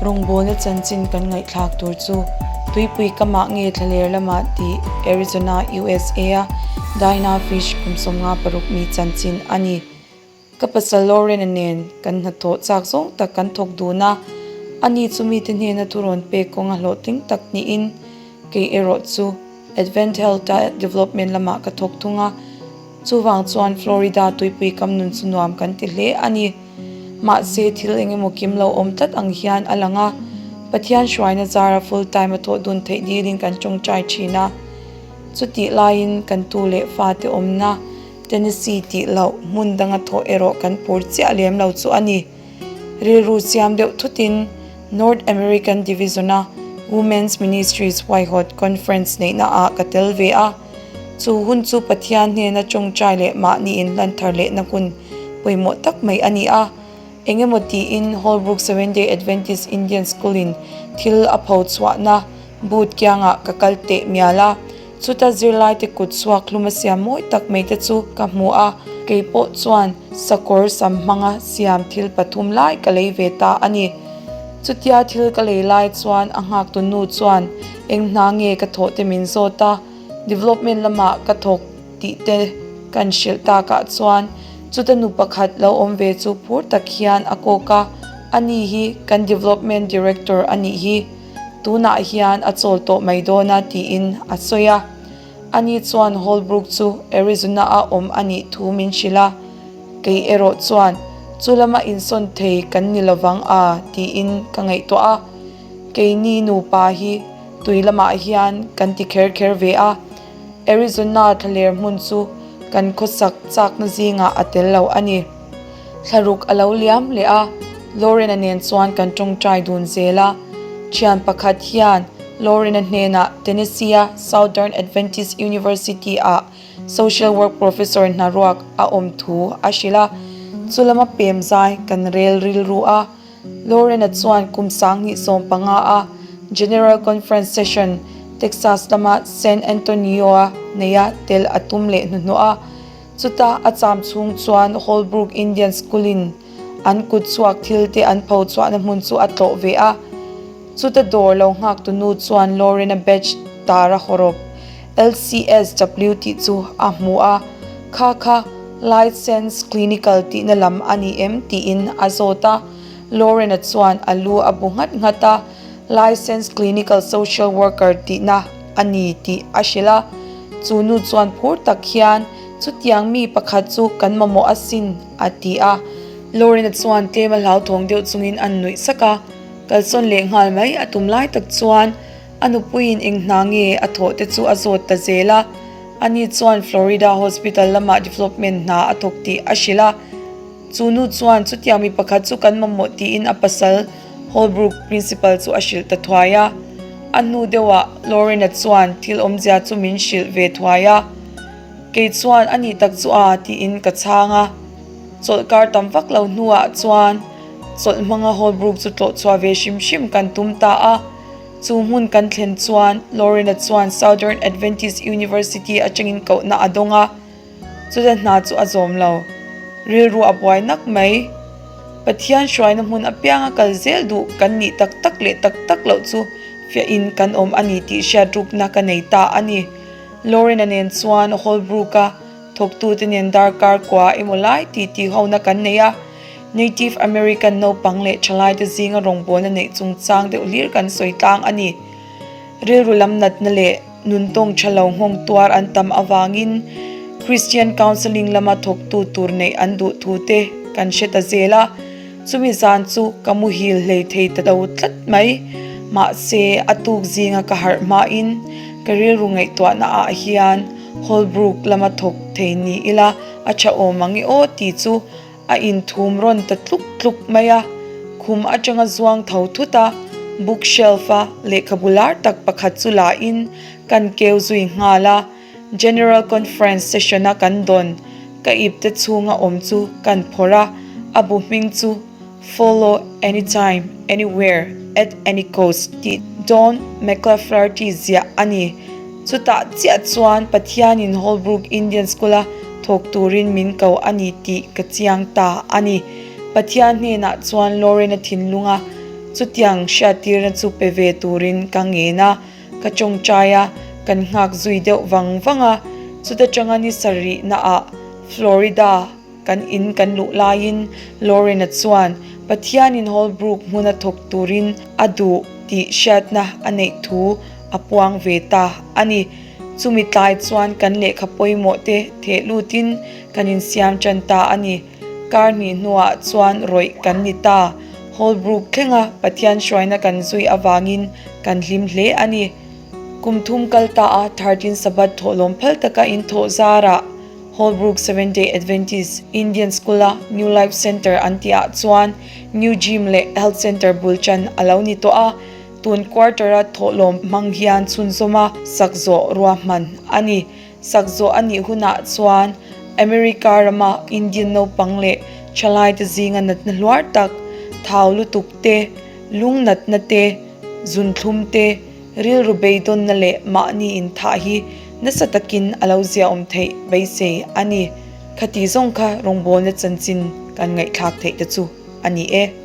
Rawngbawlna chanchin kan ngaihthlak tur chu tuipui kamah nge thlaler lamah tih Arizona, USA-a Dinah Fish kum 56 mi chanchin a ni. Ka pasal Lauren-a nen kan hnathawh chak zawng tak kan thawk dun a, ani chu mite hnena thurawn pek kawnga hlawhtling tak niin kei erawh chu Advent Health-a development lamah ka thawk thung a, chuvang chuan Florida tuipui kam nun chu nuam kan ti hle a ni. Mahse thil eng emaw kim lo awm tlat ang hian a lang a, Pathian hruaina zara full time a thawh dun theih dilin kan tawngtai thin a. Chutih laiin kan tu leh fate awmna Tennessee tih loh hmun danga thawh erawh kan phur chiah lem lo chu a ni. Rilru siam deuh thutin North American Division-a Women's Ministries huaihawt Conference neihna ah ka tel ve a. Chu hun chu Pathian hnena tawngtai leh mahni inhlan thar lehna hun pawimawh tak mai a ni a. Eng emaw tiin Holbrook Seventh-day Adventist Indian School-in thil a pho chhuahna booth kiangah ka kal teh mial a. Chuta zirlaite kut chhuak hlum a siam mawi tak mai te chu ka hmu a, kei pawh chuan sakawr sam hmanga siam thil pathum lai ka lei ve ta a ni. Chutia thil ka lei lai chuan a nghaktu nu chuan eng hna nge ka thawh te min zawt a, development lamah ka thawk tih te kan hrilh takah chuan chuta nu pakhat lo awm ve chu phur tak hian a kawk a, ani hi kan development director a nih hi. Tunah hian a chawl tawh mai dawn a tiin a sawi a. Ani chuan Holbrook chu Arizona-a awm a nih thu min hrilh a. Kei erawh chuan chu lama insawn thei kan ni lovang a tiin ka ngaihtuah a. Keini nupa hi tui lamah hian kan ti kher kher ve a. Arizona thlaler hmun chu kan khawsak chakna zingah a tel lo a ni. Thlaruk a lo liam leh a, Lauren-a nen chuan kan tawngtai dun zel a. Thian pakhat hian Lauren-a hnenah Tennessee-a Southern Adventist University-ah Social Work Professor hna ruak a awm thu a hrilh a, chu lama pem zai kan rel rilru a. Lauren-a chuan kum 2015 a General Conference Session Texas lama San Antonio-a neia tel a tum leh hnuhnawh a. Chuta a cham chhung chuan Holbrook Indian School-in an kut chhuak thil te an pho chhuahna hmun chu a tlawh ve a. Chuta dawr lo nghaktu nu chuan Lorena Batch tara hawrawp LCSW tih chu a hmu a, Kha kha Licensed Clinical tihna lam a ni em? tiin a zawt a. Lorena chuan a lu a bu nghat nghat a, Licensed Clinical Social Worker tihna a ni tih a hrilh a. Chu nu chuan phur tak hian, Chutiang mi pakhat chu kan mamawh asin, a ti a. Lorena chuan tlem a hlauthawng deuh chungin an nuih sak a. Kalsawn leh nghal mai a tum lai tak chuan a nupuiin eng hna nge a thawh te chu a zawt ta zel a. Ani chuan Florida Hospital lamah development hna a thawk tih a hrilh a. Chu nu chuan chutiang mi pakhat chu kan mamawh tiin a pasal Holbrook principal chu a hrilh ta thuai a. A hnu deuhah Lorena chuan thil awmzia chu min hrilh ve thuai a. Kei chuan a nih tak chu a tiin ka chhang a. Chawlhkar tam vak lo hnuah chuan chawlh hmanga Holbrook chu tlawh chhuah ve hrim hrim kan tum ta a. Chu hmun kan thlen chuan Lorena chuan Southern Adventist University atangin kohna a dawng a. Chuta hna chu a zawm lo. Rilru a buai nak mai. Pathian hruaina hmun apianga kal zel duh kan nih tak tak leh tak tak loh chu fiahin kan awm a ni tih hriat rukna ka nei ta a ni. Lorena nen chuan Holbrook-a thawktute nen darkar kua emaw lai tih tih hona kan nei a. Native American naupang leh thalaite zinga rawngbawlna neih chungchang deuh hlir kan sawi tlang a ni. Rilru lam natna leh nuntawng tha lo nghawng tuar an tam avangin Christian Counselling lama thawktu tur neih an duh thu te kan hre ta zel a, chumi zan chu ka muhil hlei thei ta lo tlat mai. Mahse, a tuk zinga ka harh hmain ka rilru ngaihtuahna ah hian Holbrook lama thawk thei ni ila a tha awm ang e aw tih chu A inthum rawn ta tluk tluk mai a, khum atanga zuang tho thut a, book shelf a lehkhabu lar tak pakhat chu la in kan keu zui nghal a, General Conference session a kan dawn ka ip te chhunga awm chu kan phawrh a, a bu hming chu Follow Anytime, Anywhere, at Any Cost tih Don McLafferty ziah a ni. Chutah chiah chuan Pathianin Holbrook Indian School-a thawk turin min ko a ni tih ka chiang ta a ni. Pathian hnenah chuan Lauren-a thinlunga Chutiang hriattirna chu pe ve turin ka ngen a, ka tawngtai a, kan nghak zui deuh vang vang a. Chuta tanga ni sarihnaah Florida kan in kan luh laiin Lauren-a chuan Pathianin Holbrook hmuna thawk turin a duh tih hriatna a neih thu a puang ve ta a ni. Chumi tlai chuan kan lehkha pawimawh te theh lutin kan insiam tan ta a ni. Kar hnih hnuah chuan rawih kan ni ta. Holbrook thlenga Pathian hruaina kan zui avangin kan hlim hle a ni. Kum thum kal ta a 13 Sabbath thawhlawm phal taka in thawh zarah Holbrook Seventh Day Adventist Indian School-a New Life Centre an tihah chuan New Gym leh Health Centre bul tan a lo ni tawh a. Tun quarter-a thawhlawm hmang hian chhunzawma sak zawh ruahman a ni. Sak zawh a nih hunah chuan America rama Indian naupang leh thalaite zinga natna hluar tak, thau lutuk te, lung natna te, zunthlum te, rilru beidawnna leh mahni inthah hi nasa takin a lo ziaawm theih beisei a ni. Khati zawng kha rawngbawlna chanchin kan ngaihthlak theih te chu a ni e.